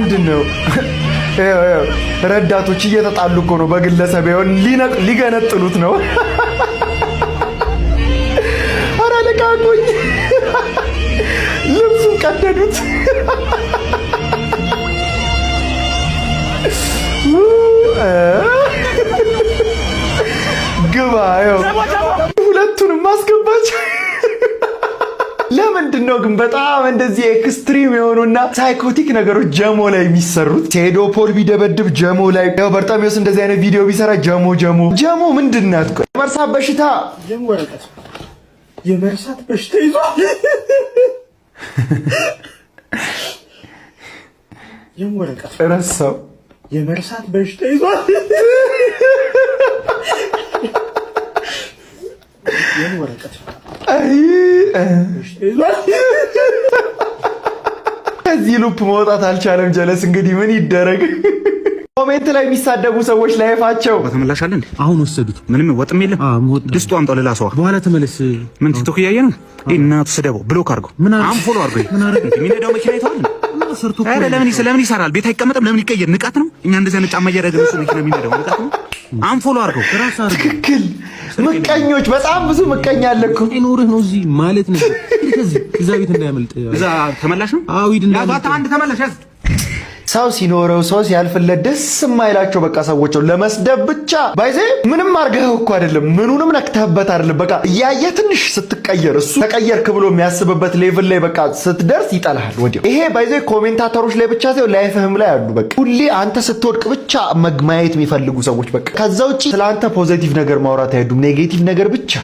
ምንድን ነው? ይኸው፣ ይኸው፣ ረዳቶች እየተጣሉ እኮ ነው በግለሰብ፣ ይኸው ሊገነጥሉት ነው። ኧረ ልቃቁኝ! ልብሱን ቀደዱት። ግባ፣ ይኸው ሁለቱንም አስገባች። ለምንድን ነው ግን በጣም እንደዚህ extreme የሆኑና psychotic ነገሮች ጀሞ ላይ የሚሰሩት? ሴዶ ፖል ቢደበድብ ጀሞ ላይ፣ ያው በርጣሚዮስ እንደዚህ አይነት ቪዲዮ ቢሰራ ጀሞ ጀሞ ጀሞ። ምንድን ናት? ቆይ፣ የመርሳት በሽታ። ወረቀት የመርሳት በሽታ ይዟል። ወረቀት ረሳው። የመርሳት በሽታ ይዟል። ወረቀት አይ፣ ይዟል። ከዚህ loop መውጣት አልቻለም። ጀለስ እንግዲህ ምን ይደረግ? Comment ላይ የሚሳደቡ ሰዎች life ኣቸው ተመላሽ አለ እንዴ? አሁን ወሰዱት። ምንም ወጥም የለም። ወጥ። ድስቱ አምጣው ሌላ ሰው። በኋላ ተመለስ። ምን ቲክቶክ እያየ ነው? ይሄ እናቱ ስደበው፣ block አድርገው፣ ምን አደረገ? Unfollow አድርገው። ምን አደረገ? የሚነዳው መኪና አይተዋል? ሰርቶ እኮ ኧረ ነው። ለምን ይሰራል? ቤት አይቀመጥም? ለምን ይቀየር? ንቀት ነው። እኛ እንደዚህ አይነት ጫማ እያደረግን እሱ መኪና የሚነዳው ንቀት ነው። Unfollow አድርገው። ራስ አድርገው። ትክክል። ምቀኞች፣ በጣም ብዙ ምቀኛ አለ እኮ። ኖርህ ነው እዚህ ማለት ነው። ሂድ ከዚህ፣ እዛ ቤት እንዳያመልጥ። እዛ ተመላሽ ነው። አዎ ሂድ፣ እንዳያመልጥ። አንድ ተመላሽ ያዝ። ሰው ሲኖረው፣ ሰው ሲያልፍለት ደስ የማይላቸው በቃ ሰዎች ለመስደብ ብቻ። By the way ምንም አርገህ እኮ አይደለም፣ ምኑንም ነክተህበት አይደለም። በቃ እያየ ትንሽ ስትቀየር፣ እሱ ተቀየርክ ብሎ የሚያስብበት level ላይ በቃ ስትደርስ ይጠላሃል ወዲያው። ይሄ by the way commentator ኦች ላይ ብቻ ሳይሆን life ህም ላይ አሉ። በቃ ሁሌ አንተ ስትወድቅ ብቻ ማየት የሚፈልጉ ሰዎች፣ በቃ ከዛ ውጭ ስለ አንተ positive ነገር ማውራት አይወዱም፣ negative ነገር ብቻ።